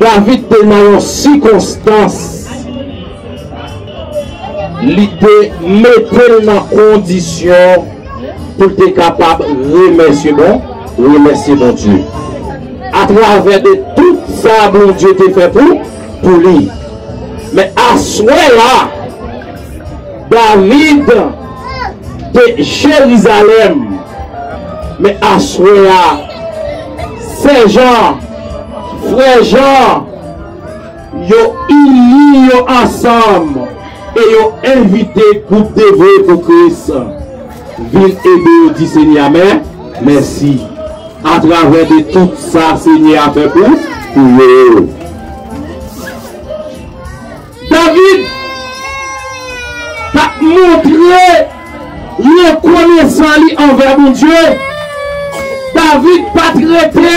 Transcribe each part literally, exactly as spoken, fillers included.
David te nan yon sikonstans, li te mete l nan kondisyon pou l te kapab remèsye Bon, remèsye Bondye. Atravè de tout sa Bondye te fè pou, pou li. Men aswè a, David te Jerizalèm, men aswè a, sè Jan, frè Jan, yo ini yo ansanm e yo envite gwoup Devwe pou Kris vin ede yo di Senyè a mè-, mèsi atravè de tout sa Senyè a fè pou, pou yo. David t ap montre rekonesan li anvè Bondye. David pa t rete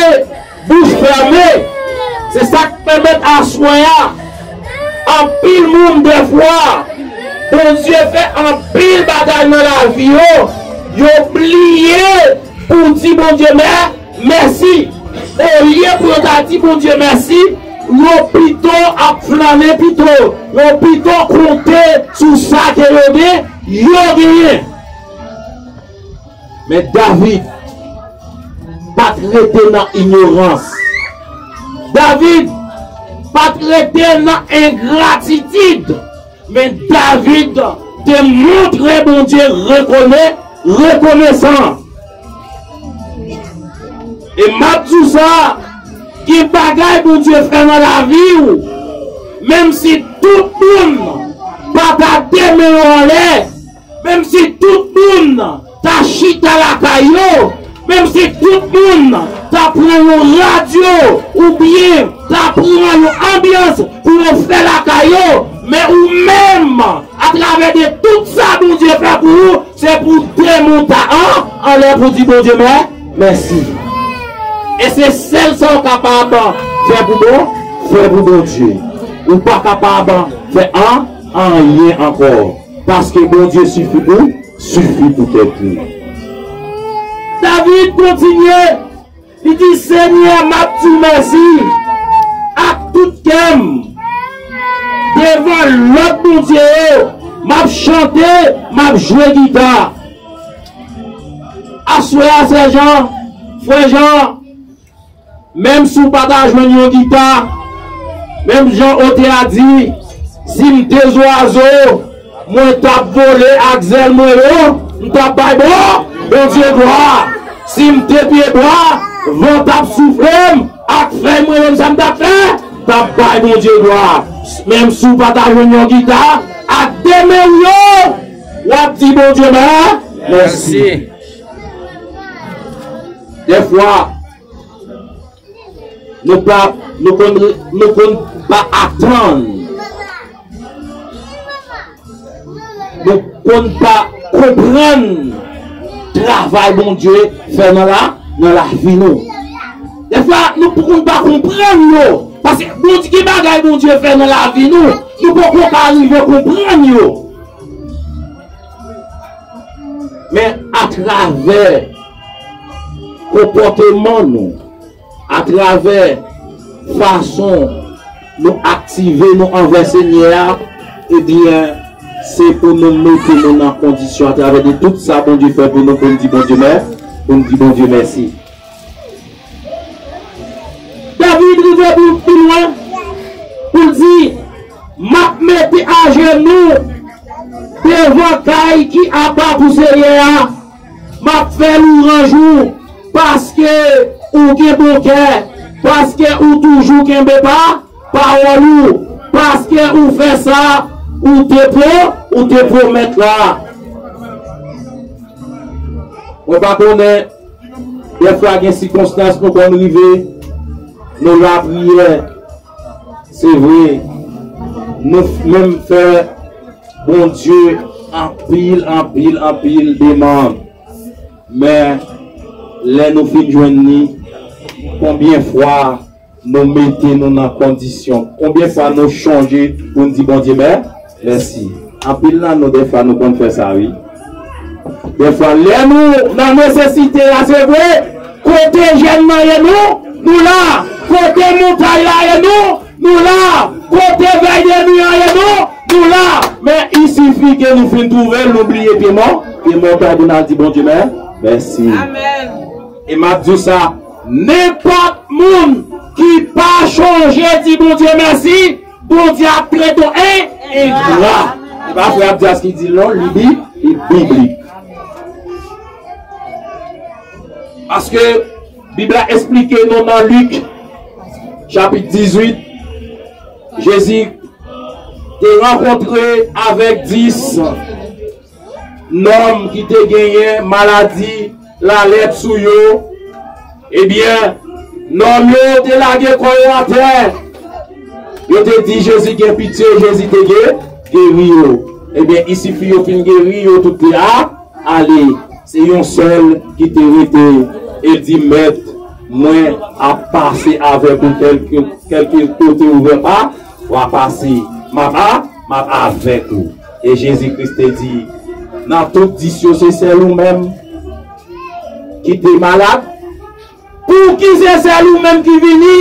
bouch fèmen. Se sa k pèmèt aswè a, anpil moun dèfwa, Bondye fè anpil bagay nan lavi yo, yo bliye pou di Bondye mè-, mèsi. Olye pou yo ta di Bondye mèsi, yo pito ap flannen pito, yo pito konte sou sa ke yo gen, yo genyen. Men David pa t rete nan inyorans. David pa t rete nan engratitid. Men David te montre Bondye rekone-, rekonesan. E m ap di w sa, gen bagay Bondye fè nan lavi w, menm si tout moun pa ta demen yo anlè, menm si tout moun ta chita lakay yo, menm si tout moun ta pran yon radyo oubyen ta pran yon anbyans pou yo fè lakay yo, men ou menm, atravè de tout sa Bondye fè pou ou, se pou demen w ta an, anlè pou di Bondye mè-, mèsi. E se sèl sa w kapab fè pou Bon, fè pou Bondye. Ou pa kapab fè an, anyen ankò. Paske Bondye sifi pou, sifi pou tèt li. David kontinye, li di, Senyè, m ap di w mèsi ak tout kè m. Devan lòt bondye yo, m ap chante, m ap jwe gita. Aswè a, sè Jan, frè Jan, menm si w pa ta jwenn yon gita, menm jan Ote a di, si m te zwazo, mwen t ap vole ak zèl mwen yo, m t ap bay Bon, Bondye glwa. Si m te pyebwa, van t ap soufle m ak fèy mwen yo, men sa m t ap fè, m t ap bay Bondye glwa. Menm si w pa ta jwenn yon gita, ak de men w yo, w ap di Bondye mè-, mèsi. Dèfwa, nou pa, nou konn, nou konn pa atann. Nou konn pa konprann travay Bondye fè nan la, nan lavi nou. Dèfwa, nou konn pa konprann yo. Paske Bondye, gen bagay Bondye fè nan lavi nou, nou poko ka rive konprann yo. Men atravè konpòteman nou, atravè fason nou aktive nou anvè Senyè a, ebyen, se pou nou mete nou nan kondisyon atravè de tout sa Bondye fè pou nou, pou n di Bondye mè-, pou n di Bondye mèsi. David rive pi, pi lwen pou l di, m ap mete ajenou devan kay ki apa pou Senyè a, m ap fè lwanj ou, paske ou gen bon kè, paske ou toujou kenbe pa, pawòl ou, paske ou fè sa ou te pwo-, ou te pwomèt la. Mwen pa konnen, dèfwa gen sikonstans nou konn rive, nou lapriyè, se vre, nou menm fè Bondye anpil, anpil, anpil demann. Men, lè nou fin jwenn li, konbyen fwa nou mete nou nan kondisyon? Konbyen fwa nou chonje pou n di Bondye mè-, mèsi? Anpil nan nou, dèfwa, nou konn fè sa, wi. Dèfwa, lè nou nan nesesite a, se vre, kote jèn nan ye nou, Nou la, kote montay la ye nou, nou la, kote vèy de nwi an ye nou, nou la. Men il sifi ke nou fin twouve l, nou bliye pye mò, pye montay pou n al di Bondye mè, mèsi. Amèn. E m ap di w sa, nenpòt moun ki pa chonje di Bondye mèsi, Bondye ap trete w en, engra. Se pa frè Abdias ki di l non, li bi, li biblik. Paske Bib la esplike nou nan Lik, chapit dizuit, Jezi te rankontre avèk dis nonm ki te genyen maladi lalèp sou yo. Ebyen, nonm yo te lage kò yo atè. Yo te di Jezi gen pitye, Jezi te ge-, geri yo. Ebyen, il sifi yo fin geri, yo tout te a-, ale. Se yon sèl ki te rete. E di, Mèt, mwen ap pase avèk ou kèlke, kèlke kote ou vle pa, w a pase. M ap a-, m ap avèk ou. E Jezi Kris te di, nan tout dis yo, se sèl ou menm ki te malad? Pouki se sèl ou menm ki vini?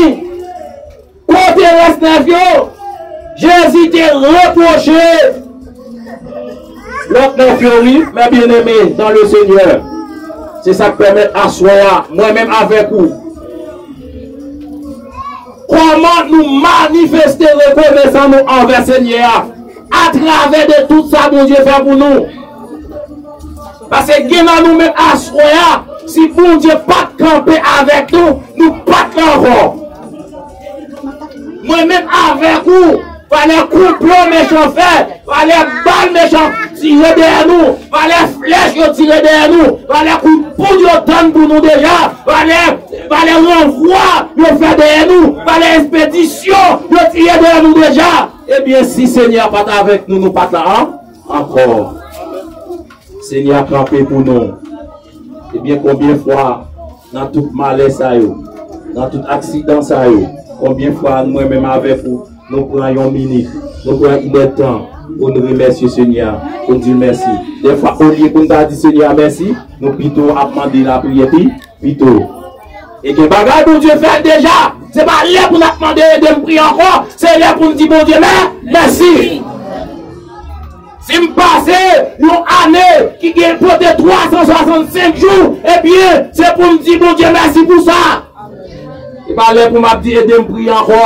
Kote rès nèf yo? Jezi te repwoche lòt nèf yo, wi, mes bien-aimés dans le Seigneur. Se sa k pèmèt aswè a, mwen menm avèk ou, kòman nou manifeste rekonesan nou anvè Senyè a, atravè de tout sa Bondye fè pou nou. Paske gen nan nou menm aswè a, si Bondye pa t kanpe avèk nou, nou pa t la ankò. Mwen menm avèk ou, valè konplo mechan fè, valè bal mechan tire dèyè nou, valè flèch yo tire dèyè nou, valè kout poud yo tann pou nou deja, valè, valè ranvwa yo fè dèyè nou, valè espedisyon yo tire dèyè nou deja. Ebyen, si Senyè a pa t avèk nou, nou pa t la an-, ankò. Senyè a kanpe pou nou. Ebyen, konbyen fwa nan tout malè sa yo, nan tout aksidan sa yo, konbyen fwa mwen menm avèk ou, nou pran yon minit, nou pran inèdtan pou n remèsye Senyè a, pou n di l mèsi. Dèfwa, olye pou n ta di Senyè a mèsi, nou pito ap mande lapriyè pi, pito. E gen bagay Bondye fè deja. Se pa lè pou n ap mande ede m priye ankò, se lè pou n di Bondye mè-, mèsi. Si m pase yon ane ki gen pote twa san swasannsenk jou, ebyen, se pou m di Bondye mèsi pou sa. Se pa lè pou m ap di ede m priye ankò.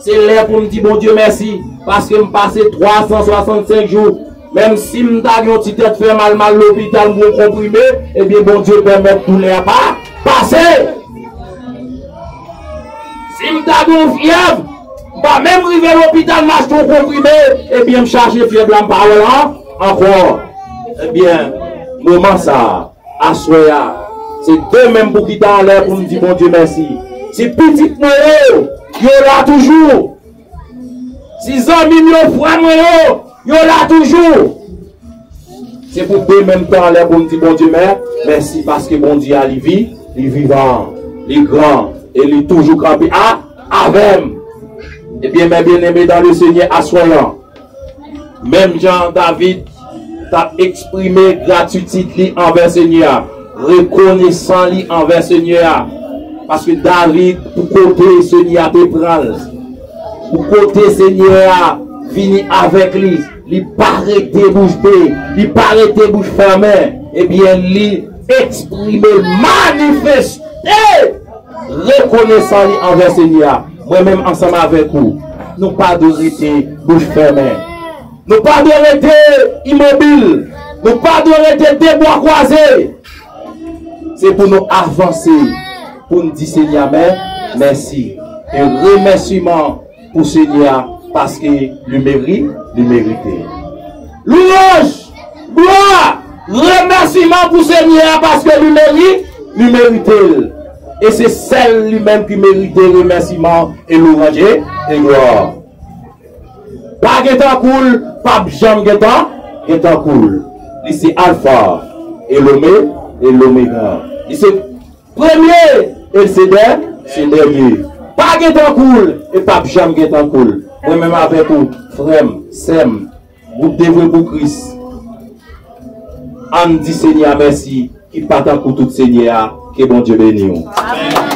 Se lè pou m di Bondye mèsi, paske m pase twa san swasannsenk jou. Menm si m ta gen yon ti tèt fè mal, m al lopital, m pran konprime, ebyen, Bondye pèmèt doulè a pa pase. Si m ta gen yon fyèv, m pa menm rive lopital, m achte yon konprime, ebyen, m chache fyèv la, m pa wè l an-, ankò. Ebyen, moman sa a, aswè a, se demen m pou kite anlè pou m di Bondye mèsi. Si pitit mwen yo, yo la toujou. Si zanmi m yo, frè mwen yo, yo la toujou. Se pou demen m te anlè pou m di Bondye mè-, mèsi, paske Bondye a li vi-, li vivan, li gran, e li toujou kanpe a-, avè m. Ebyen, mes bien-aimés dans le Seigneur, aswè an, menm jan David t ap eksprime gratitid li anvè Senyè a, rekonesan li anvè Senyè a, paske David, pou kote Senyè a te pran l, pou kote Senyè a vini avèk li, li pa rete bouch be, li pa rete bouch fèmen, ebyen, li eksprime, manifeste rekonesan li anvè Senyè a. Mwen menm ansanm avèk ou, nou pa dwe rete bouch fèmen. Nou pa dwe rete imobil. Nou pa dwe rete de bwa kwaze. Se pou nou avanse, pou n di Senyè a mè-, mèsi. E remèsiman pou Senyè a, paske li meri-, li merite. Louanj, glwa, remèsiman pou Senyè a, paske li meri-, li merite l. E se sèl li menm ki merite remèsiman e louanj e, e glwa. Pa gen tankou l, p ap janm gen tan, gen tankou l. Li se Alfa e Lome-, e Lomega. Li se premye e l se dè-, se dènye. Pa gen tankou l, e p ap janm gen tankou l. Mwen menm avèk ou, frè m, sè m, gwoup Devwe pou Kris, ann di Senyè a mèsi, ki pa tankou tout Senyè a, ke Bondye beni w.